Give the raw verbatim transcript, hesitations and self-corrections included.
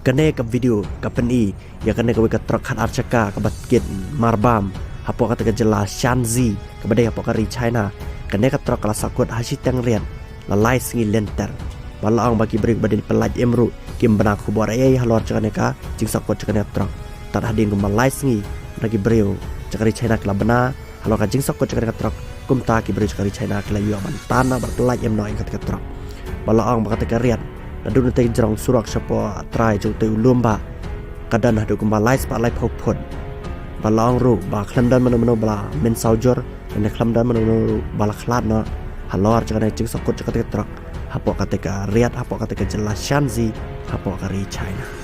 Kane ka video ka pyni ïa kane kawei ka trok khatar chaka kaba kit marbam hapoh kata ka jylla Shanxi kaba dei hapoh ka ri China. Kane ka trok ka la sahkut ha shiteng riat la lai sngi lynter. Ba la ong ba ki briew ba dei pynlait im ruh kim bna khubor ei ei halor jong kane ka jingsahkut jong kane ka trok. Tad hadien kumba lai sngi na ki briew jong ka ri China ki la bna halor ka jingsahkut jong kane ka trok, kumta ki briew jong ka ri China ki la ïoh ban tan noh bad pynlait im noh ïa kata ka trok. Ba la ong ba kata ka riat naduh na tei jrong surok shapoh trai jong tei u lum ba ka don haduh kumba lai spah lai phew phut. Ba la ong ruh ba khlem don mano mano ba la mynsaw jur, lane khlem don mano mano ruh ba la khlad noh halor jong kane ka jingsahkut jong kata ka trok hapoh kata ka riat hapoh kata ka jylla Shanxi hapoh ka ri China.